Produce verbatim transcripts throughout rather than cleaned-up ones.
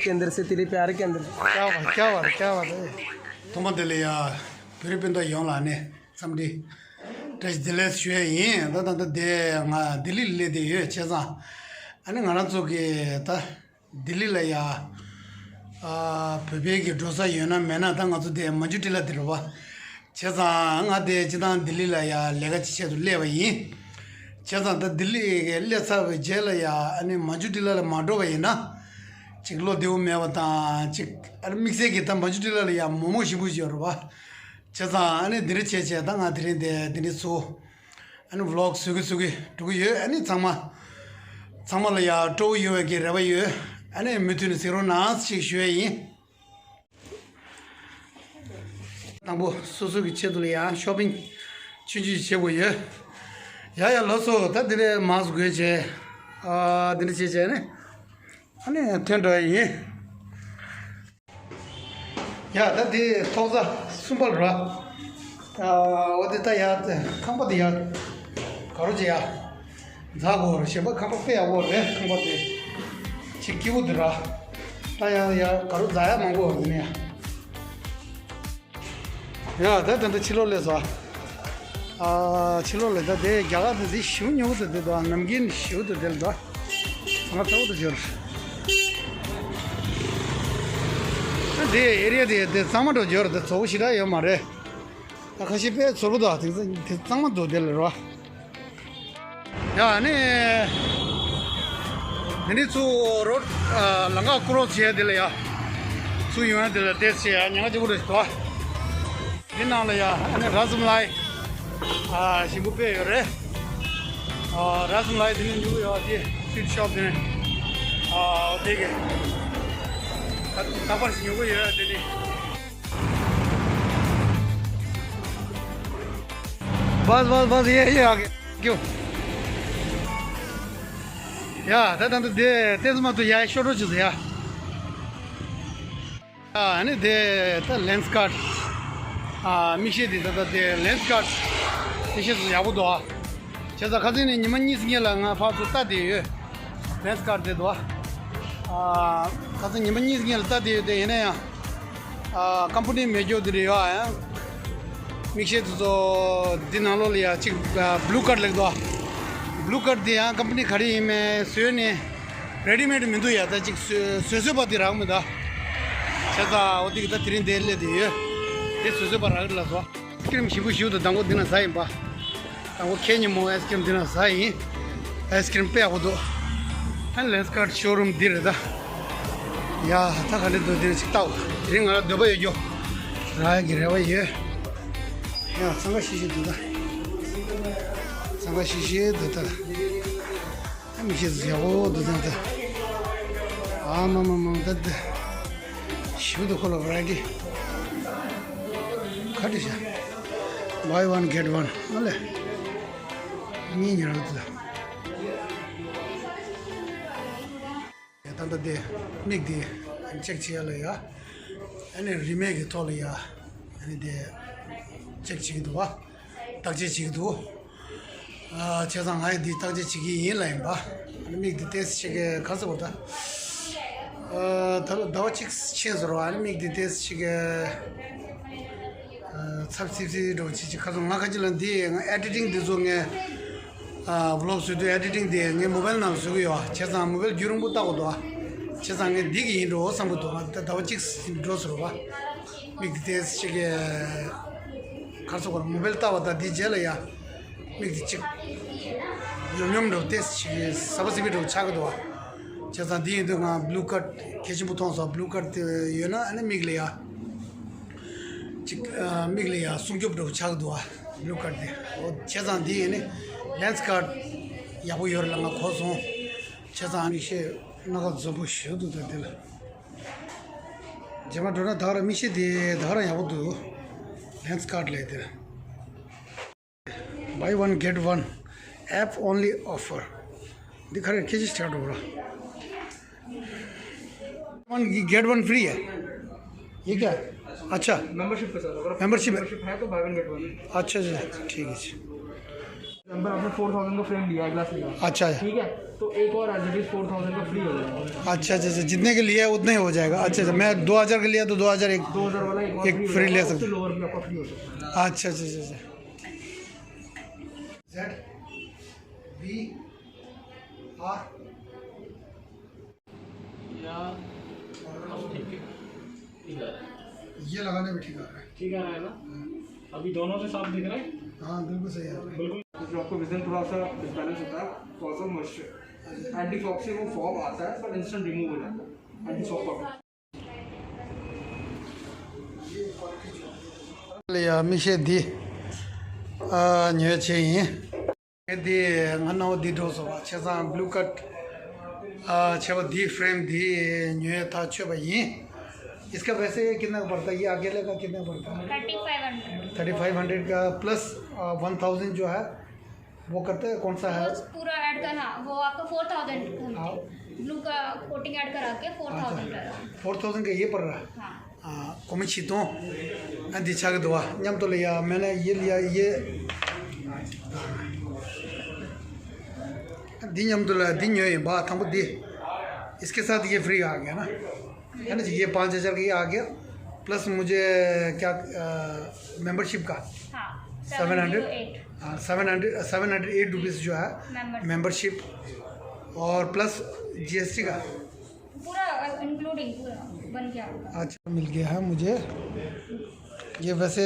केंद्र से, तेरे प्यार केंद्र से। क्या बात, क्या बात, क्या बात है। ཐོག་མ་དེ་ལ་ཡ་བོད་རིགས་སྤུན་ཟླ་ཡོངས་ལ་ནི་འཚམས་འདྲི་བཀྲ་ཤིས་བདེ་ལེགས་ཞུ་ཡ་ཡིན། ད་ད་ད་དེ་ང་ལྡི་ལི་ལ་སླེབས་བསྡད་ཡོད། བྱས་ཙང་ཨ་ནི་ང་རང་ཚོ་གི་ད་ལྡི་ལི་ལ་ཡ་ཨ་བོད་པའི་གི་འགྲོ་ས་ཡོད་ན་མེད་ན། ད་ང་ཚོ་དེ་མ་ཇུ་ཊི་ལ་དེ་རེད་བ། བྱས་ཙང་ང་དེ་སྤྱིར་བཏང་ལྡི་ལི་ལ་ཡ་ལས་ཀ་ཅིག་ཆེད་དུ་སླེབས་པ་ཡིན། བྱས་ཙང་ད་ལྡི་ལི་གི་སླེབས་ཚར་བའི་རྗེས་ལ་ཡ་ཨ་ནི་མ་ཇུ་ཊི་ལ་ལ་མ་འགྲོ་བ་ཡིན་ན་ཅིག་བློ་བདེ་བོ་མེད་པ་དང་། ཅིག་ཨ་ནི་དམིགས་བསལ་གྱི་ད་མ་ཇུ་ཊི་ལ་ལ་ཡ་མོག་མོག་ཞེ་པོ་ཅིག་ཡོད་རེད་བ། བྱས་ཙང་ཨ་ནི་འདི་འདྲ་བྱས་བྱས་ད་ང་དེ་རིང་དེ་འདི་འདྲ་བཟོ། ཨ་ནི་བི་ལོག་བཟོ་གི་བཟོ་གི་འགྲོ་གི་ཡོད། ཨ་ནི་ཚང་མ་ཚང་མ་ལ་ཡ་སྤྲོ་བོ་ཡོང་བའི་གི་རེ་བ་ཡོད། ཨ་ནི་མུ་མཐུད་ནས་གཟིགས་རོགས་གནང་ཞེས་ཞུ་ཡས་ཡིན། དང་པོ་སོ་སོ་གི་ཆེད་དུ་ལ་ཡ་ཤོ་པིང་ཆུང་ཆུང་བྱེད་དགོས་ཡོད། ཡ་ཡ་ལགས་སོ། ད་འདི་ནས་མར་སྒོ་ཕྱེ། ཨ་འདི་འདྲ་བྱས་བྱས་ནས་ཨ་ནི་ཐོན་འགྲོ་ཡ་ཡིན། ཡ་ད་འདི་ཐོག་ས་གསུམ་པ་ར། ཨ་འོ་དེ་ད་ཡ་ཁང་པ་དེ་ཡ་ག་རོ་ཅི་ཡ། འཛག་གོ་རེད། ཞེན་པ་ཁང་པ་དཔེ་ཡག་པོ་རེད། ཁང་པ་དེ་ཅིག་སྐྱིད་པོ་འདུག་ར། ད་ཡང་ཡ་ག་རུ་འཛག་ཡ་མང་པོ་ཡོད་ནི་ཡ། ཡ་ད་ད་ད་ཕྱི་ལོགས་སླེབས་སོང་། ཨ་ཕྱི་ལོགས་ལ་ད་དེ་རྒྱ་གར་དེ་དེ་ཞེ་པོ་ཉོ་གི་འདུག་དེ་དང་ནམ་རྒྱུན་ཞེ་པོ་འདུག་དེ་ལ་ད་ང་ཚ་བོ་དུ་འབྱོར། ད་དེ་ཨེ་རི་ཡ་དེ་དེ་གཙང་མ་འགྲོ་འབྱོར་དེ་བཙོག་པོ་ཞེ་དྲག་ཡོད་མ་རེད། ད་ཁ་ཤས་དཔེ་ཚོར་པོ་འདུག་དེ་དེ་གཙང་མ་འདུག་དེ་ལ་རོ། ཡ་ནི། དེ་ནི་ཚུར་རོ། ལམ་ཁ་ཀོ་རོ་སི་བྱས་དེ་ལ་ཡ། ཚུར་ཡོང་ཡ་དེ་ལ་ཏེས་བྱས་ཡ་ཉག་གཅིག་པོ་རེད་དོ། དེ་ནང་ལ་ཡ་ཨ་ནི་ར་སམ་ལའི། ཞིམ་པོ་དཔེ་ཡོད་རེད། ར་སམ་ལའི་དེ་ནི་ཉོ་གི་ཡོད་དེ་སུའིཊ་ཤོབ་དེ་ནི། དེ་གི། ད་པར་ཞིག་ཉོ་གི་ཡོད་དེ་ནི། बस बस बस ये ये आगे क्यों? ཡ་ད་ད་ད་དེ་དེ་ཚོ་མ་ཐུ་ཡ་ཤོ་རོ་ཅི་ཟེར་ཡ། ཨ་ནི་དེ་ད་ལེན་སི་ཀར་ཨ་མིག་ཤེལ་དེ་ད་ད་དེ་ལེན་སི་ཀར་དེ་ཤེས་སུ་ཡག་པོ་འདུག་ཨ། བྱས་ཙང་ཁ་སང་ནས་ཉི་མ་གཉིས་སྔོན་ལ་ང་ཕར་ཚུར་ལྟ་བསྡད་ཡོད། ལེན་སི་ཀར་དེ་འདུག་ཨ། ཁ་སང་ཉི་མ་གཉིས་སྔོན་ལ་ལྟ་བསྡད་ཡོད་དེ་ཡིན་ན་ཡང་། ཨ་ཀམ་པ་ནི་མེད་རྒྱུ་དེ་རེད་ཡ། མིག་ཤེལ་དེ་ཚོ་འདི་ནང་ལོགས་ལ་ཡ་གཅིག་བླུ་ཀར་ལེགས་འདུག་ཨ། བླུ་ཀར་དེ་ཡང་ཀམ་པ་ནི་ག་རེ་ཡིན་མིན་བཟོས་ནས་རེ་ཌི་མེད་མི་འདུག་ཡ། ད་གཅིག་བཟོས་བཟོས་བཟོས་པ་དེ་རག་མི་འདུག་བྱས་ཙང་འོ་དེ་གི་ད་དེ་རིང་འདིར་སླེབས་བསྡད་ཡོད། དེ་བཟོས་བཟོས་པ་རག་གི་ལ་སོ། ཨའི་སི་ཀི་རིམ་ཞིམ་པོ་ཞིག་འདུག་དང་པོ་འདི་ན་ཟ་ཡིན་པ། དང་པོ་ཁེ་ཉིན་མོ་ཨའི་སི་ཀི་རིམ་འདི་ན་ཟ་ཡིན། ཨའི་སི་ཀི་རིམ་དཔེ་ཡག་པོ་འདུག་ཨ་ལེན་སི་ཀར་ཤོ་རུམ་འདི་རེད་ད། ཡ་ད་ག་འདྲ་འདུག་འདི་ཅིག་ལྟ། དེ་རིང་ང་ལ་འདོད་པ་ཡོད་རྒྱུ། རག་ཡ་གི་རེ་བ་ཡོད། ཡ་སང་ག་ཤི་ཤི་འདུག་ད། སང་ག་ཤི་ཤི་འདུག་ད། ཨ་མི་ཤེས་ཟིག་ཡག་པོ་འདུག་ད་ད། ཨ་མ་མ་མ་ད་ད། ཞིབ་ཏུ་ཁོ་ལ་བ་རའི་ཊི་ག་འདྲ་བྱ། Buy one get one ཨ་ལེ། གཉིས་ཉར་འདུག་ད། ད་ལྟ་དེ་མིག་དེ་ཅེག་བྱེད་ཡ་ལ་ཡ། ཨ་ནི་རིན་མེད་ཀྱི་ཐོག་ལ་ཡ། ཨ་ནི་དེ་ཅེག་བྱེད་ཀྱི་འདུག་བ། བརྟག་དཔྱད་བྱེད་ཀྱི་འདུག་ཨ་བྱས་ཙང་ང་ཡི་འདི་བརྟག་དཔྱད་བྱེད་ཀྱི་ཡིན་ལ་ཡིན་པ། ཨ་ནི་མིག་འདི་ཏོག་ཙམ་ཞིག་གི་ག་ཚོད་བར་ད། ཨ་ད་ལོ་ཟླ་བ་གཅིག་ཕྱིན་སོང་ར། ཨ་ནི་མིག་འདི་ཏོག་ཙམ་ཞིག་གི་ཨ་ཚབ་ཚིབ་ཚིབ་འགྲོ་བྱེད་ཀྱི་ག་ཚོད་ང་ཁ་ཅིག་ལ་འདི་ང་ཨེ་ཌི་ཊིང་འདི་ཚོ་ངས་ཨ་བི་ལོག་བཟོས་དུས་ཨེ་ཌི་ཊིང་འདི་ངས་མོ་བེལ་ནང་བཟོ་གི་ཡོད། བྱས་ཙང་མོ་བེལ་རྒྱུན་རིང་པོ་བལྟ་དགོས་འདུག་ཨ། བྱས་ཙང་ངས་འདི་གི་ཡིན་འགྲོ་བསམ་གི་འདུག་ཨ། ད་ཟླ་བ་གཅིག་འགྲོ་སོང་ར་བ། མིག་འདི་ཏོག་ཙམ་ཞིག་གི་ག་ཚོད་ག་མོ་བེལ་བལྟ་བ་དང་འདི་རྗེས་ལ་ཡ། མིག་དེ་གཅིག་ཉོབ་ཉོབ་འགྲོ་ཏོག་ཙམ་ཞིག་གི་ཟ་བ་ཟི་བི་འགྲོ་ཆགས་ཀྱི་འདུག་བ། བྱས་ཙང་འདི་ཡིན་དུས་ང་བླུ་ཀར་གལ་ཆེན་པོ་མཐོང་སོང་། བླུ་ཀར་དེ་ཡོད་ན་ཨ་ནི་མིག་ལ་ཡ། གཅིག་ཨ་མིག་ལ་ཡ་སྲུང་སྐྱོབ་འགྲོ་ཆགས་ཀྱི་འདུག་བ། བླུ་ཀར་དེ། འོ་བྱས་ཙང་འདི་ཡིན་ནི་ལེན་སི་ཀར་ཡག་པོ་ཡོད་རེད་ལ་ང་གོ་སོང་། བྱས་ཙང་མིག་ཤེལ་སྣ་ཁ་འཛོམས་པོ་ཞིག་འདུག་ད་འདི་ལ། རྗེས་མ་འགྲོ་ན་ད་ག་རང་མིག་ཤེལ་དེ་ད་ག་རང་ཡག་པོ་འདུག་ལེན་སི་ཀར་ལས་དེ། Buy one get one app only offer. འདི་ག་རེ་སྐད་ཆ་ཆགས་འགྲོ་ར། One get one free है। ये क्या है? अच्छा। मेंबरशिप के साथ, अगर मेंबरशिप है। मेंबरशिप है तो बाय वन गेट वन है। अच्छा, अच्छा, ठीक है जी। नंबर आपने फोर थाउजेंड का फ्रेम लिया है, ग्लास लिया है। अच्छा है। ठीक है, तो एक और as it is four thousand का फ्री हो जाएगा। अच्छा, अच्छा, अच्छा, जितने के लिए है उतने ही हो जाएगा। अच्छा, अच्छा, मैं दो हज़ार के लिए तो दो हज़ार एक, दो हज़ार वाला एक और एक फ्री फ्री हो ले जाएगा, उससे सकते। लोअर भी आपका फ्री हो सकता है। अच्छा, अच्छा, अच्छा, अच्छा। Z B R. या, अब ठीक है। ठीक है। ये लगाने में ठीक आ रहा है। ठीक आ रहा है ना? अभी दोनों से साफ दिख रहा है? हाँ, बिल्कुल सही आ रहा है। बिल्कुल। जो आपका विजन थोड़ा सा डिसबैलेंस होता है, cause of moisture. Anti fog से वो फॉग आता है, पर इंस्टेंट रिमूव हो जाता है। एंटी फॉग का। ལ་ཡ་མིག་ཤེལ་འདི་ཨ་ཉོས་བྱས་ཡིན། འདི་ང་ནང་འདི་འགྲོ་སོང་བ་བྱས་ཙང་blue cut ཨ་བྱས་པ་འདི་ཧྥེམ་འདི་ཉོས་ཐག་ཆོད་པ་ཡིན། इसका वैसे कितना का पड़ता है? ये अकेले का कितना का पड़ता है? Thirty five hundred. Thirty five hundred का प्लस वन थाउजेंड जो है वो करते हैं, कौन सा है? वो पूरा ऐड कर, हाँ, वो आपका फोर थाउजेंड। हाँ। ब्लू का कोटिंग ऐड करा के फोर थाउजेंड। अच्छा, का। फोर थाउजेंड का ये पड़ रहा है। हाँ। हाँ, कोमी छितों। हाँ, दिच्छा के दुआ। ཉམས་དུ་ལ་ཡ། मैंने ये लिया, ये। འདི་མཉམ་དུ་ལ་འདི་ཉོས་ཡིན་པ། དང་པོ་འདི། इसके साथ ये फ्री आ गया ना। है ना जी, ये पाँच हज़ार का ये आ गया। प्लस मुझे क्या, मेंबरशिप का? हाँ, seven hundred. Seven zero eight. हाँ, seven hundred, seven hundred eight rupees जो है मेंबरशिप। मेंबरशिप। और प्लस जीएसटी का। पूरा इंक्लूडिंग पूरा बन गया आपका। अच्छा, मिल गया है मुझे। ये वैसे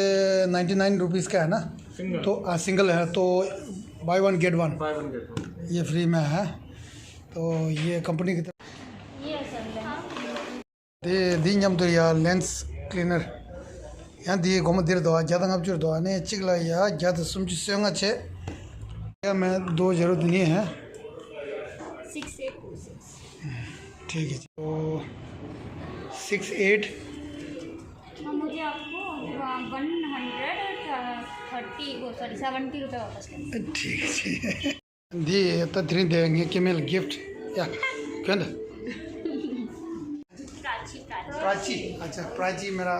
नाइन्टी नाइन रुपीज़ का है ना? सिंगल। तो हाँ, सिंगल है, तो by one get one. By one get one. ये फ्री में है। तो ये कंपनी की तरफ। ये है sir, lens. དེ་འདི་མཉམ་དུ་ཡ་ལེན་སི་ཀི་ལི་ནར། ཡང་འདི་སྒོར་མོ་འདིར་འདུག་ཨ། བརྒྱ་དང་ལྔ་བཅུར་འདུག་ཨ། ནས་གཅིག་ལ་ཡ་བརྒྱ་དང་སུམ་ཅུ་སོ་ལྔ་བྱས། ཡ་མེད་དོ་ཇེ་རོ་དེ་ནས་ཧ། six eight to six. ठीक है जी। तो सिक्स एट। हाँ, मुझे आपको वन हंड्रेड थर्टी, वो सॉरी, सेवेंटी रुपये वापस करना। ठीक है जी। འདི་ད་དེ་རིང་དེ་ངའི་སྐྱེ་དམན་ལ་གིཕ་ཊི། ཡ། གན་ད། प्राची, प्राची। प्राची। अच्छा, प्राची मेरा,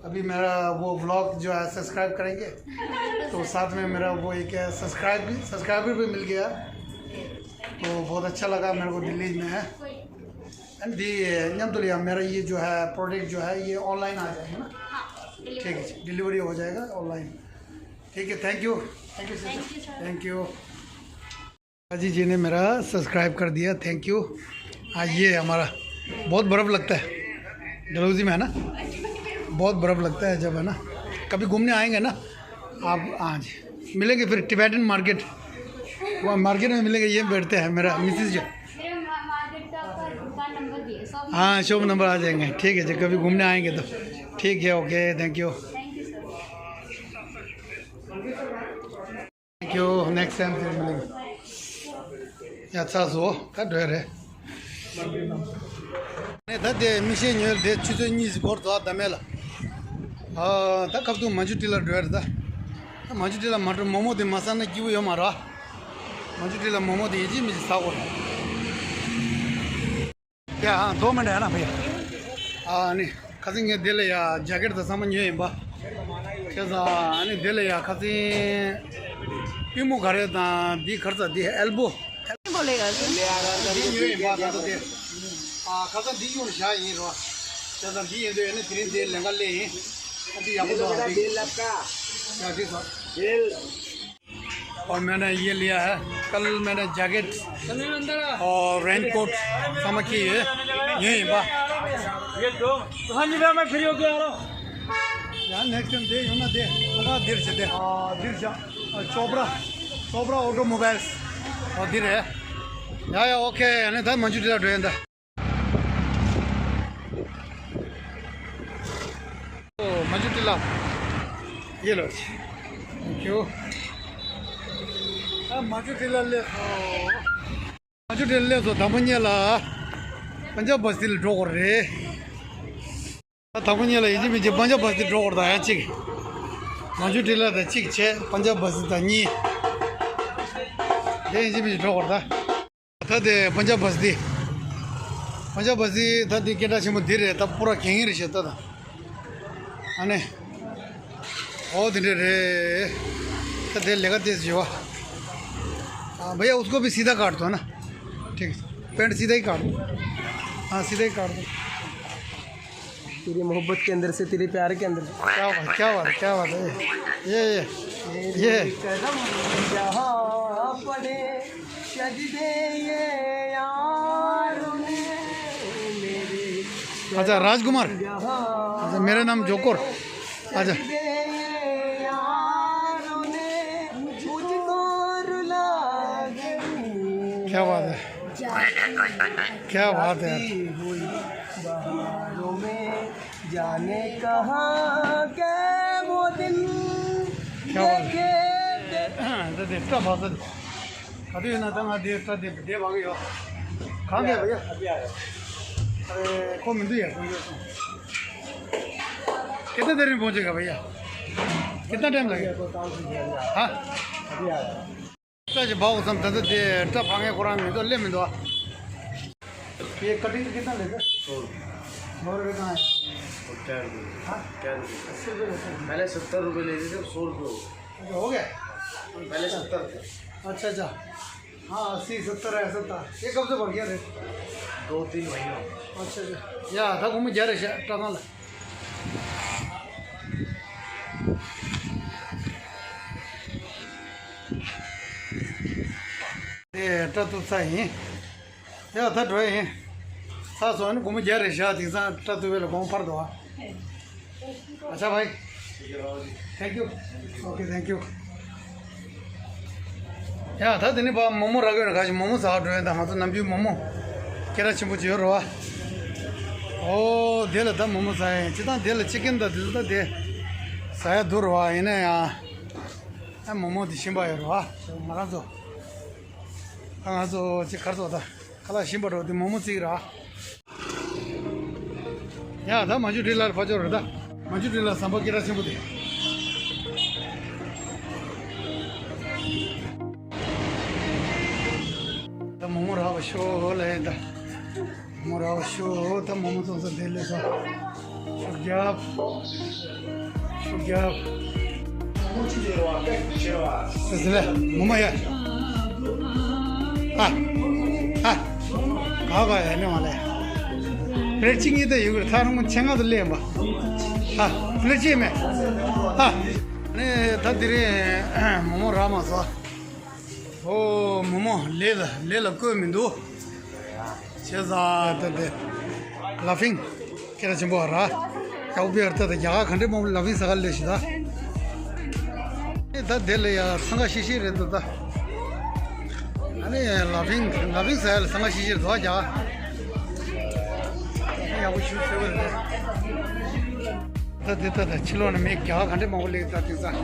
अभी मेरा वो व्लॉग जो है सब्सक्राइब करेंगे, तो साथ में मेरा वो एक सब्सक्राइब भी, सब्सक्राइबर भी मिल गया, तो बहुत अच्छा लगा मेरे को दिल्ली में है। एंड दी ཉམས་དུ་ལ་ཡ། मेरा ये जो है प्रोडक्ट जो है ये ऑनलाइन आ जाएगा ना? हाँ, डिलीवरी। ठीक है, डिलीवरी हो जाएगा ऑनलाइन। ठीक है, thank you. Thank you sister. Thank you sir. Thank you. अजी जी ने मेरा सब्सक्राइब कर दिया, थैंक यू। हाँ, ये हमारा बहुत बर्फ लगता है डलहौजी में, है ना? बहुत बर्फ लगता है जब, है ना? कभी घूमने आएंगे ना आप, हाँ जी, मिलेंगे फिर। टिबेटन मार्केट, वहाँ मार्केट में मिलेंगे। ये बैठते हैं मेरा मिसेज जो। मेरे मा-, मार्केट का आपका दुकान नंबर दिए, शॉप नंबर। हाँ, शॉप नंबर आ जाएंगे। ठीक है जी, कभी घूमने आएंगे तो। ठीक है, okay, thank you. Thank you sir. Thank you, next time फिर मिलेंगे। ཡ་ཚ་བཟོ་ད་འགྲོ་ཡ་རེད། ནས་ད་དེ་མིག་ཤེལ་ཉོས་དེ་ཆུ་ཚོད་གཉིས་འགོར་དོ་ད་མེད་ལ། ཨ་ད་ཁབ་ཏུ་མ་འཇུ་ཏི་ལ་འགྲོ་ཡ་རེད་ད། ད་མ་འཇུ་ཏི་ལ་མ་འགྲོ་མོག་མོག་དེ་མ་ཟ་ན་སྐྱིད་པོ་ཡོད་མ་རེད། མ་འཇུ་ཏི་ལ་མོག་མོག་དེ་ཡིན་གཅིག་མིན་གཅིག་ཟ་དགོས་རེད། ཡ་ཨ་དོ་མི་འདྲ་ཡ་ན་བས། ཨ་ནི་ཁ་སང་ངས་དེ་ལ་ཡ་ཇ་ཀེཊ་དང་ཚང་མ་ཉོས་ཡིན་པ། བྱས་ཙང་ཨ་ནི་དེ་ལ་ཡ་ཁ་སང་པུས་མོ་ག་རེ་དང་འདི་གར་ཙ་འདི་ཨེལ་བོ། बोलेगा। འདི་ཉོས་ཡིན་པ་ད་ལྟ་དེ། ཨ་ཁ་སང་འདི་གཡུག་ནས་བཞག་ཡིན་རོ། བྱས་ཙང་འདི་ཡིན་དུས་ཨ་ནི་དེ་རིང་འདི་ལེན་ག་སླེབས་ཡིན། ཨ་འདི་ཡག་པོ་འདུག་ཨ་འདི། ཡ་འདི་ཚོ། और मैंने ये लिया है, कल मैंने जैकेट और रेनकोट समझ के ये यही बा। ये दो, हाँ जी भैया, मैं फ्री होके आ रहा हूँ। यहाँ नेक्स्ट टाइम दे, यूं ना दे, थोड़ा देर से दे। आ, देर जा, आ, चोपड़ा, चोपड़ा ऑटोमोबाइल्स। और देर है। या, या, ओके, यानी था मंजू टीला ड्रेन था। མ་འཇུ་ཏི་ལ། ཡེ་ལོ། ཁྱོ། ཨ་མ་འཇུ་ཏི་ལ་སླེབས་སོང་། མ་འཇུ་ཏི་ལ་སླེབས་སོང་། དང་པོ་ཉིད་ལ། པན་ཇབ་བ་སི་ལ་འགྲོ་དགོས་རེད། ད་དང་པོ་ཉིད་ལ་ཡིན་གཅིག་མིན་གཅིག་པན་ཇབ་བ་སི་འགྲོ་དགོས་རེད། ད་ཡང་གཅིག་མ་འཇུ་ཏི་ལ་དང་གཅིག་བྱས་པན་ཇབ་བ་སི་དང་གཉིས། དེ་ཡིན་གཅིག་མིན་གཅིག་འགྲོ་དགོས་རེད་ད། ད་དེ་པན་ཇབ་བ་སི་དེ། པན་ཇབ་བ་སི་ད་དེ་སྐད་གྲགས་ཆེན་པོ་འདི་རེད། ད་པུ་ར་གད་རྒྱངས་རེད་ཤག་ད་ད། ཨ་ནི། ཨོ་དེ་འདྲ་རེད། ད་དེ་ལས་ཀ་དེ་བྱེད་བ། हाँ भैया, उसको भी सीधा काट दो ना। ठीक है, पैंट सीधा ही काट दो। हाँ, सीधा ही काट दो। तेरी मोहब्बत के अंदर से, तेरे प्यार के अंदर से। क्या बात, क्या बात है, क्या बात है। ये, ये, ये। कदम जहाँ पड़े, सजदे ये यार ने मेरे। अच्छा, राजकुमार। जहाँ अच्छा, मेरा नाम जोकर। अच्छा। सजदे ये यार ने मुझको रुला गई। क्या बात है। क्या बात है। हुई बहारों में जाने कहाँ गए वो दिन। क्या बात है। देखे थे। ད་དེ་སྐྲ་བག་ས་ག་དུས་ཡིན་ན་ད་ང་དེ་སྐྲ་དེ་དེ་བག་གི་ཡོད། གང་གས་བ་ཡ། अभी आया। अरे को मिंदु यार। कितने देर में पहुंचेगा भैया? कितना टाइम लगेगा? हाँ। अभी आया। སྐྲ་ཅིག་བག་འོ་བསམ། ད་ལྟ་དེ་སྐྲ་བག་མཁན་ཁོ་རང་མི་འདུག་སླེབས་མི་འདུག ये कटिंग का कितना लेते? सौ रुपये। सौ रुपये कहाँ है? वो क्या रुपये? हाँ? क्या रुपये? अस्सी रुपये लेते हैं। पहले सत्तर रुपये लेते थे, अब सौ रुपये हो गए। अच्छा, हो गया? पहले सत्तर थे। अच्छा, अच्छा। हाँ, अस्सी, सत्तर है, सत्तर। ये कब से बढ़ गया रेट? दो तीन महीने हो गए। अच्छा, अच्छा। या, था घूम जा रहे हैं, टनल। ཨེ། སྐྲ་གཏུབ་ཚར་ཡིན། ཡ་ད་འགྲོ་ཡིན། ཚར་སོང་ནི་སྒོར་མོ་བརྒྱ་རེ་བཞག་དེང་སང་སྐྲ་གཏུབ་པའི་ལ་གོང་འཕར་འདུག་ཨ། ཨ་ཅག་བྷའི། Thank you. Okay, thank you. ཡ་ད་དེ་ནི་བ་མོག་མོག་རག་གི་ཡོད་ན་ག་ཞིག་མོག་མོག་ཟ་ག་འགྲོ་ཡིན། ད་ང་ཚོ་ནམ་རྒྱུན་མོག་མོག་སྐད་གྲགས་ཆེན་པོ་ཅིག་ཡོད་རེད་བ། ཨོ་དེ་ལ་ད་མོག་མོག་ཟ་ཡ་ཡིན། སྤྱིར་བཏང་དེ་ལ་ཅི་ཀན་ད་དེ་ཚོ་ད་དེ་ཟ་ཡ་འདུག་རེད་བ། ཡིན་ན་ཡང་ཨ་མོག་མོག་དེ་ཞིམ་པ་ཡོད་རེད་བ། ང་རང་ཚོ་ད་ང་ཚོ་ཅི་གར་ཚོ་ད། ཁ་ལག་ཞིམ་པ་འགྲོ་དེ་མོག་མོག་བརྩིགས་ར། ཡ་ད་མ་འཇུ་ཏྲི་ལར་ཕ་ཅོ་རེད་ད། མ་འཇུ་ཏྲི་ལར་ཟམ་པ་སྐད་གྲགས་ཆེན་པོ་དེ། ད་མོག་མོག་རག་པ་ཤོག་ལ་ཡིན་ད། མོག་མོག་རག་པ་ཤོག་ད་མོག་མོག་བཙོང་ས་དེ་ལས་ས། ཤུགས་རྒྱབ། ཤུགས་རྒྱབ། ཟེར་ཟེར་ལེ་ངོ་མ་ཡ། ཨ། ཨ། ག་ག་ཡ་ནི་མ་ལེ། པླེཊ་གཅིག་གཉིས་དེ་ཡོད་གི་རེད། ཐག་རིང་མོ་ཆེ་ང་དུ་ལེན་པ། ཨ། པླེཊ་གཅིག་མེད། ཨ། ནི་ད་དེ་རིང་མོག་མོག་རག་མ་སོང་། ཨོ་མོག་མོག་ལས་ལ་ལས་ལ་བཀོད་མི་འདུག་བྱས་ཙང་ད་དེ་ལ་ཕིང་སྐད་གྲགས་ཆེན་པོ་ར། ཡག་པོ་ཡོད་རེད། ད་རྒྱ་གར་ག་འདྲའི་མང་པོ་ལ་ཕིང་ཟ་ག་སླེབས་ཤག་ད། ད་དེ་ལ་ཡ་འཚང་ཁ་ཤིག་ཤིག་རེད་འདུག་ད། ཨ་ནི་ལ་ཕིང་ལ་ཕིང་ཟ་ཡ་ལ་འཚང་ཁ་ཤིག་ཤིག་རེད་འདུག་རྒྱ་གར། ཡག་པོ་ཞིག་བཟོས་པ་རེད། ད་དེ་ད་ད་ཕྱི་ལོགས་ནས་མི་རྒྱ་གར་ག་འདྲའི་མང་པོ་སླེབས་ད་དེང་སང་།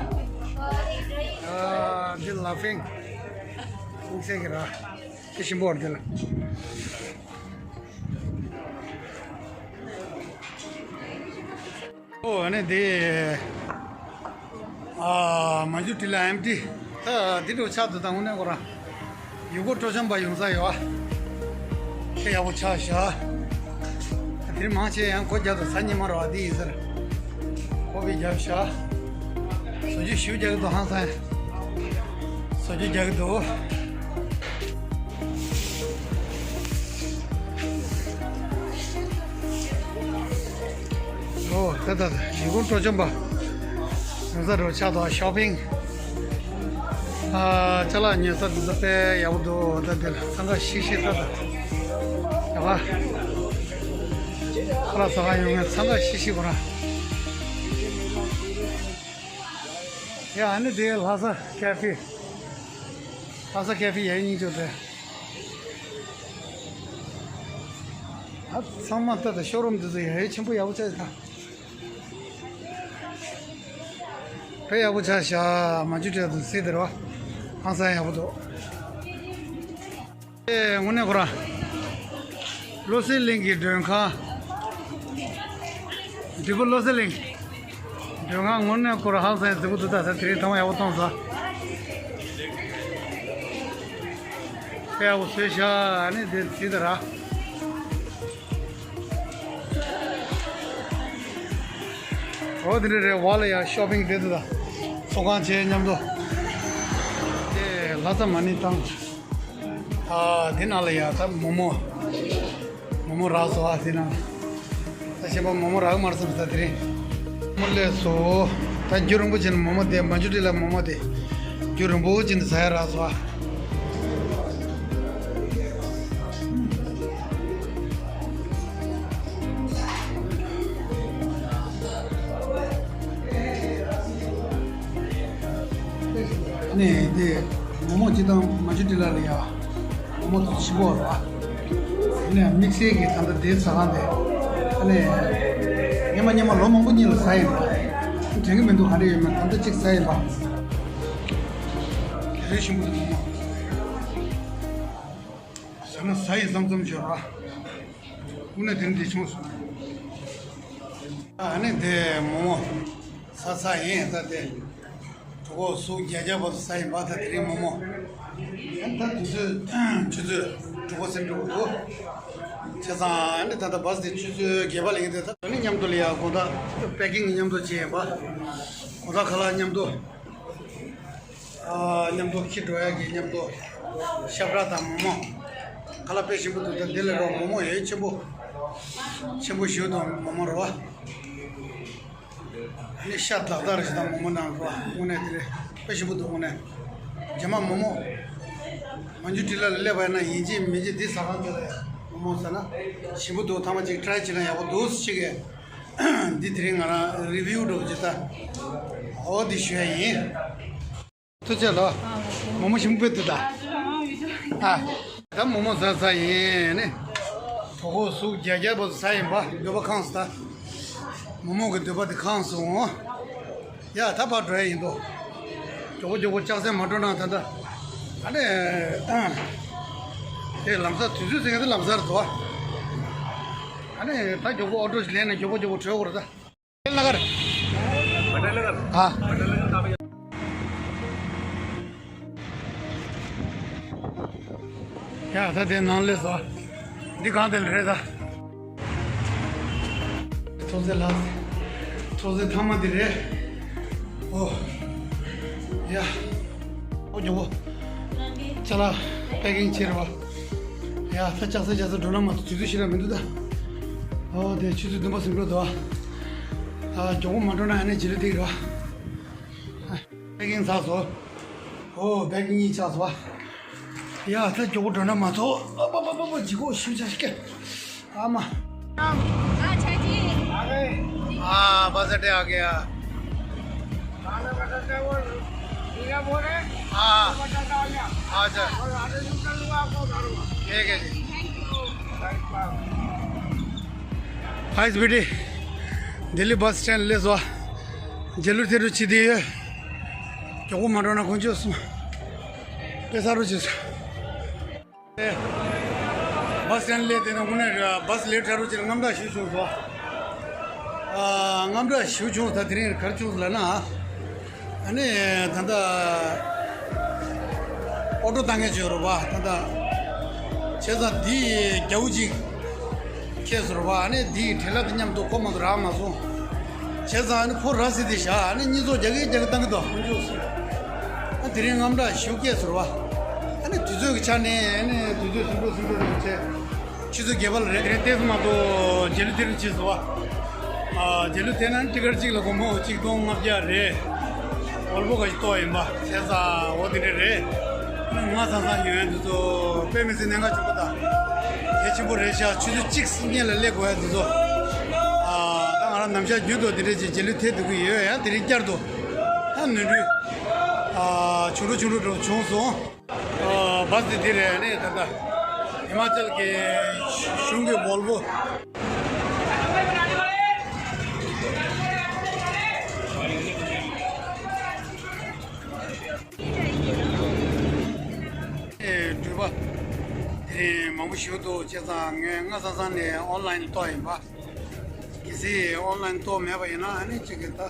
ཨ་འདི་ལ་ཕིང་དམིགས་བསལ་གྱི་ར། དེ་ཞིམ་པོ་འདི་ལ། ཨོ་ཨ་ནི་དེ། ཨ་མ་འཇུ་ཏྲི་ལར་ཨེམ་ཊི། ད་འདི་འདྲ་ཆགས་འདུག་ད་དངོས་གནས་ཁོ་རང་ཡུལ་སྐོར་སྤྲོ་འཆམ་པ་ཡོང་ས་ཡོད་ཨ། དཔེ་ཡག་པོ་ཆགས་ཤག་དེ་རིང་མང་ཆེ་ཡང་སྒོ་རྒྱབ་དང་གཟའ་ཉི་མ་རེད་བ། འདི་ཡིན་ཟེར། ཁོ་པའི་རྒྱབ་ཤག་བཟོ་རྒྱུ་ཞིབ་རྒྱག་གི་འདུག་ཧང་སང་། བཟོ་རྒྱུ་རྒྱག་གི་འདུག་ཨོ་ད་ད་ད་ཡུལ་སྐོར་སྤྲོ་འཆམ་པ་ཡོང་ས་འདྲ་ཆགས་འདུག་ཤོ་པིང་། ཨ་ཅ་ལག་ཉོ་ས་འདི་ཚོ་དཔེ་ཡག་པོ་འདུག་ད་འདི་ལ་འཚང་ཁ་ཤིག་ཤིག་ད་ད། ཡག་པ། ཁ་ལག་ཟ་ག་ཡོང་མཁན་འཚང་ཁ་ཤིག་ཤིག་ཁོ་རང་། ཡ་ཨ་ནི་དེ་ལྷ་ས་ཀེ་ཧྥེ། ལྷ་ས་ཀེ་ཧྥེ་ཡ་སྙིང་རྗེ་དེ། ཨ་ཚང་མ་ལྟ་དང་ཤོ་རུམ་འདི་ཚོ་ཡ་ཡ་ཆེན་པོ་ཡག་པོ་ཆགས་ཤག་དཔེ་ཡག་པོ་ཆགས་ཤག་མ་འཇུ་ཏྲི་ལར་དུ་སྲིད་དེ་རེད་བ། ཧང་སང་ཡག་པོ་འདུག་ཨེ་དངོས་གནས་ཁོ་རང་བློ་གསལ་གླིང་གི་མགྲོན་ཁང་། འབྲས་སྤུངས་བློ་གསལ་གླིང་། མགྲོན་ཁང་དངོས་གནས་ཁོ་རང་ཧང་སང་མཛེས་པོ་འདུག་ད་ས་དེ་རིང་ཐང་མ་ཡག་པོ་གཏོང་ས། དཔེ་ཡག་པོ་བཟོས་ཤག་ཨ་ནི་དེ་དེ་ད་ར། ཨོ་དེ་འདྲ་རེད། བ་ལ་ཡ་ཤོ་པིང་དེ་དེ་ད། ཚོང་ཁང་བྱས་མཉམ་དུ། དེ་ལྷ་ས་མ་ཎི་བཏང་། ཨ་དེ་ནང་ལ་ཡ་ད་མོག་མོག་མོག་མོག་རག་སོང་། ཨ་དེ་ནང་ད་ཞེས་པ་མོག་མོག་རག་མར་སོང་། ད་དེ་རིང་མོག་མོག་སླེབས་སོང་། ད་རྒྱུན་རིང་པོ་ཅིག་ནས་མོག་མོག་དེ་མ་འཇུ་ཏི་ལ་མོག་མོག་དེ་རྒྱུན་རིང་པོ་ཅིག་ནས་ཟ་ཡ་རག་སོང་། ཨ། ནས་དེ་མོག་མོག་སྤྱིར་བཏང་མ་འཇུ་ཏི་ལ་ལ་ཡ་མོག་མོག་དེ་ཆེན་པོ་རེད་པ། ནས་དམིགས་བསལ་གྱི་ད་ལྟ་དེ་ཟ་ཁང་དེ་ནས་སྔོན་མ་སྔོན་མ་ལོ་མང་པོ་གཉིས་ལ་ཟ་ཡིན་པ། དྲན་གྱི་མི་འདུག་ག་རེ་ཡོད་མེད། ད་ལྟ་གཅིག་ཟ་ཡིན་པ། དེ་རིང་ཞིམ་པོ་འདུག་མོག་མོག་ཟ་ན་ཟ་ཡི་བསམ་བསམ་བྱོས་ར། དངོས་གནས་དེ་འདི་བྱུང་སོང་། ཨ་ནི་དེ་མོག་མོག་ཟ་ས་ཡིན། ད་དེ་གྲོད་ཁོག་ཟུག་རྒྱག་རྒྱག་བར་དུ་ཟ་ཡིན་པ། ད་དེ་རིང་མོག་མོག་ཨ་ནི་ད་དུས་ཚོད་ཆུ་ཚོད་དྲུག་པ་ཟིན་འགྲོ་གི་འདུག་བྱས་ཙང་ཨ་ནི་ད་ལྟ་བཱས་དེ་ཆུ་ཚོད་བརྒྱད་པ་ལ་ཡིན་དུས། ད་ཨ་ནི་མཉམ་དུ་ལ་ཡ་དགོང་དག་པེ་ཀིང་མཉམ་དུ་བྱས་ཡིན་པ། དགོང་དག་ཁ་ལག་མཉམ་དུ། ཨ། མཉམ་དུ་འཁྱེར་འགྲོ་ཡག་གི་མཉམ་དུ་ཤ་བཀྲ་དང་མོག་མོག་ཁ་ལག་དཔེ་ཞིམ་པོ་འདུག་ད་འདི་ལས་རོགས་མོག་མོག་ཡོད་ཆེན་པོ། ཆེན་པོ་ཞིག་དང་མོག་མོག་རེད་པ། ཨ་ནི་ཤ་དག་དག་རེ་ཞིག་དང་མོག་མོག་ནང་རེད་པ། དངོས་གནས་དེ་རེད། དཔེ་ཞིམ་པོ་འདུག་དངོས་གནས། རྗེས་མ་མོག་མོག་མ་འཇུ་ཏི་ལ་ལ་སླེབས་པ་ཡིན་ན་ཡིན་གཅིག་མིན་གཅིག་འདི་ཟ་ཁང་དེ་ལ་མོག་མོག་ཟ་ན་ཞིམ་པོ་འདུག་ཐ་མ་གཅིག་ཊི་རའི་བྱེད་ན་ཡག་པོ་འདུག་ཟེར་གྱི། འདི་དེ་རིང་ང་རང་རི་བིའུ་འདྲ་པོ་ཅིག་ད། འོ་འདི་ཞུ་ཡ་ཡིན། ཐུགས་རྗེ་ཆེ་ལོ། མོག་མོག་ཞིམ་པོ་འདུག་ད། ཨ། ད་མོག་མོག་ཟ་ས་ཡིན་ནི། གྲོད་ཁོག་ཟུག་རྒྱག་རྒྱག་བར་དུ་ཟ་ཡིན་པ། འདོད་པ་ཁེངས་སོང་ད། མོག་མོག་གི་འདོད་པ་དེ་ཁེངས་སོང་། ཡ་ད་ཕར་འགྲོ་ཡ་ཡིན་དོ། མགྱོགས་པོ་མགྱོགས་པོ་ལྕགས་ཟན་མ་འགྲོ་ན་ད་ད། ཨ་ནི། ཨ། དེ་ལམ་སང་དུས་ཚོད་ཟིན་གྱི་འདུག་ལམ་སང་རེད་དོ། ཨ་ནི་ད་མགྱོགས་པོ་ཨོ་ཊོ་ཞིག་ལེན་ནས་མགྱོགས་པོ་མགྱོགས་པོ་བྲོས་དགོས་རེད་ད། हाँ। ཡ་ད་དེ་ནང་སླེབས་སོང་། འདི་གང་དེ་རེད་ད། ཐོག་ཟེར་ལ། ཐོག་ཟེར་ཐ་མ་འདི་རེད། ཨོ། ཡ། ཨོ་ཇོ་བོ། ཅ་ལག་པེ་ཀིང་བྱས་རེད་པ། ཡ་ད་ལྕགས་ཟན་ལྕགས་ཟན་འགྲོ་ན་མ་གཏོགས་དུས་ཚོད་ཞིག་ར་མི་འདུག་ད། ཨོ་དེ་ཆུ་ཚོད་བདུན་པ་ཟིན་འགྲོ་འདུག་ཨ། ཨ་མགྱོགས་པོ་མ་འགྲོ་ན་ཨ་ནི་རྗེས་ལུས་འདི་རེད་པ། པེ་ཀིང་ཚར་སོང་། ཨོ་པེ་ཀིང་གཉིས་ཆགས་སོང་པ། ཡ་ད་མགྱོགས་པོ་འགྲོ་ན་མ་གཏོགས། ཨ་པ་པ་པ་པ་ལྗིད་ཁོག་ཞེ་པོ་ཅིག་སྐྱེ། ཨ་མ། हाँ चाची। हाँ बस अड्डे आ गया। हाँ। अच्छा। ठीक है जी। हाँ स्वीटी। दिल्ली बस स्टैंड ले सो। जेलू तेरू चिदी है। क्यों को मारो ना कुछ उसमें। पैसा रुचि। བཱས་སི་ཊེན་སླེབས་དེ་ནས་དངོས་གནས་བཱས་སི་ལེཊ་ཆགས་རོགས་བྱས་ནས་དངངས་སྐྲག་ཞེ་པོ་བྱུང་སོང་། ཨ། དངངས་སྐྲག་ཞེ་པོ་བྱུང་། ད་དེ་རིང་ག་རེ་བྱུང་སོང་ལབ་ན། ཨ་ནི་ད་ལྟ་ཨོ་ཊོ་བཏང་མཁན་ཅིག་ཡོད་རེད་པ། ད་ལྟ་བྱས་ཙང་འདི་རྒྱ་བོ་ཅིག་ཁྱེར་སོང་རེད་པ། ཨ་ནི་འདི་བྲེལ་བ་དང་མཉམ་དུ་ཁོ་མ་གཏོགས་རག་མ་སོང་། བྱས་ཙང་ཨ་ནི་ཁོ་རག་ཟེར་དེ་བཞག་ཨ་ནི་གཉིས་ཚོགས་རྒྱག་གི་རྒྱག་གི་བཏང་གི་འདུག་ཁོང་ཚོས། ཨ་དེ་རིང་དངངས་སྐྲག་ཞེ་པོ་སྐྱེས་སོང་རེད་པ། ཨ་ནི་དུས་ཚོད་ཀྱི་ཆ་ནས་ཨ་ནི་དུས་ཚོད་ཟིན་འགྲོ་ཟིན་འགྲོ་རེད་བྱས། ཆུ་ཚོད་བརྒྱད་པ་ལ་རེད། དེ་རིང་ཏོག་ཙམ་མ་གཏོགས་རྗེས་ལུས་དེ་རིང་ཕྱིན་སོང་བ། ཨ་རྗེས་ལུས་དེ་ན་ཊི་ཀེ་ཊི་གཅིག་ལ་སྒོར་མོ་གཅིག་སྟོང་ལྔ་བརྒྱ་རེད། ཝོལ་ཝོ་ག་ཞིག་གཏོགས་ཡིན་པ་བྱས་ཙང་འོ་དེ་འདྲ་རེད། ཨ་ནི་ང་ཚང་ཚང་ཡོང་ཡ་འདི་ཚོ་དཔེ་མི་སྲིད་གནད་འགག་ཆེན་པོ་དང་གལ་ཆེན་པོ་རེད་ཤག་ཆུ་ཚོད་གཅིག་སྔོན་ལ་སླེབས་དགོས་ཡ་འདི་ཚོ། ཨ་ད་ང་རང་ནམ་ཞག་རྒྱུན་དུ་འདི་འདྲ་ཅིག་རྗེས་ལུས་ཐེབས་སྡོད་ཀྱི་ཡོད། ཡང་དེ་རིང་བསྐྱར་དུ་ད་ནོར་འཁྲུལ་ཨ་ཆུང་འགྲོ་ཆུང་འགྲོ་འགྲོ་བྱུང་སོང་། ཨ་བཱས་དེ་འདི་རེད། ཨ་ནི་ད་ལྟ་ཧི་མ་ཅལ་གྱི་གཞུང་གི་ཝོལ་ཝོ། ཨེ་འགྲུལ་པ་དེ་རིང་མང་པོ་ཞིག་འདུག་བྱས་ཙང་ངས་སྔ་ས་ས་ནས་ཨོན་ལན་གཏོང་ཡིན་པ། གལ་སྲིད་ཨོན་ལན་གཏོང་མེད་པ་ཡིན་ན་ཨ་ནི་གཅིག་གི་ད།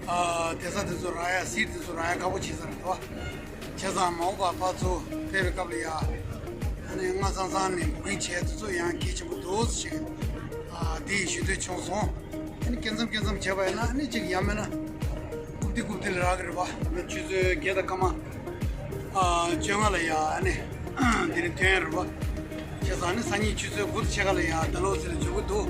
ཨ་དེ་ས་དེ་ཚོ་རག་ཡ་སིཊ་དེ་ཚོ་རག་ཡ་ཁག་པོ་བྱེད་ས་རེད་དོ། བྱས་ཙང་མ་འོངས་པ་ཕར་ཚུར་ཕེབས་པའི་སྐབས་ལ་ཡ། ཨ་ནི་སྔ་ས་ས་ནས་བུ་ཀིང་བྱས་དེ་ཚོ་ཡང་གལ་ཆེན་པོ་འདུག་ཟེར་ཞིག་ཨ་དེ་ཡི་ཞུ་འདོད་བྱུང་སོང་། ཨ་ནི་སྐྱེ་མཚམས་སྐྱེ་མཚམས་བྱས་པ་ཡིན་ན་ཨ་ནི་གཅིག་ཡང་མིན་ན། རྐུབ་སྟེགས་རྐུབ་སྟེགས་ལ་རག་གི་རེད་པ། ཨ་ནི་ཆུ་ཚོད་བརྒྱད་དང་སྐར་མ་ཨ་བཅོ་ལྔ་ལ་ཡ་ཨ་ནི་ ཐོན་རེད་པ། བྱས་ཙང་ནི་སང་ཉིན་ཆུ་ཚོད་དགུ་དང་ཕྱེད་ཀ་ལ་ཡང་ཌལ་ཧོ་སི་ལ་འབྱོར་གྱི་འདུག་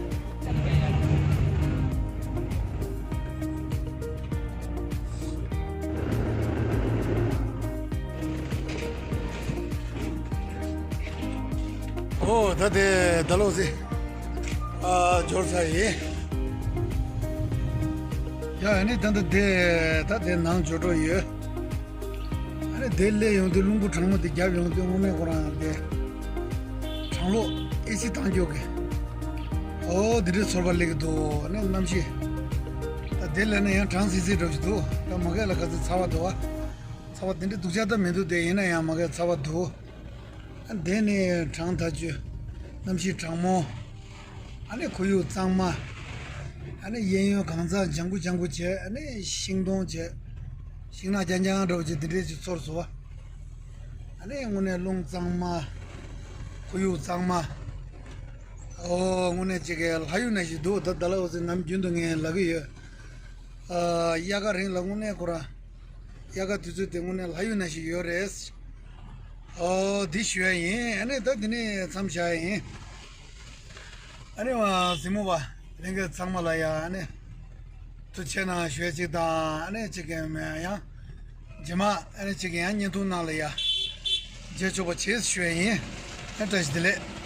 ཨོ་ད་དེ་ཌལ་ཧོ་སི་ཨ་འབྱོར་ཚར་ཡིན། ཡ་ཨ་ནི་ད་ལྟ་དེ་ད་དེ་ནང་འབྱོར་འགྲོ་ཡོད། ཨ་ནི་དེ་སླེབས་ཡོང་དུས་རླུང་བུ་གྲང་མོ་དེ་བརྒྱབ་ཡོང་དུས་དངོས་གནས་ཁོ་རང་དེ་གྲང་གློག་ཨེ་སི་བཏང་རྒྱུ་གི། ཨོ་དེ་འདྲའི་ཚོར་བ་སླེབས་ཀྱི་འདུག་ཨ་ནི་གནམ་གཤིས་ད་དེ་ལས་ན་ཡང་གྲང་སིལ་སིལ་འགྲོ་གི་འདུག་ད་མ་གི་ལ་ག་ཚོད་ཚ་བ་འདུག་བ། ཚ་བ་དེ་འདྲའི་སྡུག་ཅག་ད་མི་འདུག་དེ་ཡིན་ན་ཡང་མ་གི་ཚ་བ་འདུག་ཨ་དེ་ནི་གྲང་ཐག་ཆོད། གནམ་གཤིས་གྲང་མོ། ཨ་ནི་ཁོར་ཡུག་གཙང་མ། ཨ་ནི་གཡས་གཡོན་གང་ཚང་ལྗང་ཁུ་ལྗང་ཁུ་བྱས། ཨ་ནི་ཤིང་སྡོང་བྱས། ཤིང་ནགས་རྐྱང་རྐྱང་འདྲ་བོ་ཅིག་དེ་འདྲས་ཅིག་ཚོར་སོང་བ། ཨ་ནི་དངོས་གནས་རླུང་གཙང་མ། ཁོར་ཡུག་གཙང་མ། ཨོ་དངོས་གནས་ཅིག་གི་ལྷ་ཡུལ་ནང་བཞིན་འདུག་ད་ལྟ་ལ་འོ་ཙི་ནམ་རྒྱུན་དུ་ངས་ལབ་ཀྱི་ཡོད། ཨ་དབྱར་ཁ་རིང་ལ་དངོས་གནས་ཁོ་རང་དབྱར་ཁ་དུས་ཚོད་དེ་དངོས་གནས་ལྷ་ཡུལ་ནང་བཞིན་ཡོད་རེད། ཨོ་འདི་ཞུ་ཡ་ཡིན། ཨ་ནི་ད་འདི་ནས་མཚམས་བཞག་ཡ་ཡིན། ཨ་ནི་བ་གཟིགས་མོ་བ་ལྷན་རྒྱས་ཚང་མ་ལ་ཡ་ཨ་ནི་ཐུགས་རྗེ་གནང་ཞུ་ཡ་གཅིག་དང་། ཨ་ནི་གཅིག་གི་མེད་ཡང་རྗེས་མ་ཨ་ནི་གཅིག་གི་ཡང་བརྙན་ཐུང་ནང་ལ་ཡ་མཇལ་ཆོག་པ་བྱེད་ཞུ་ཡ་ཡིན། ཨ་བཀྲ་ཤིས་བདེ་ལེགས།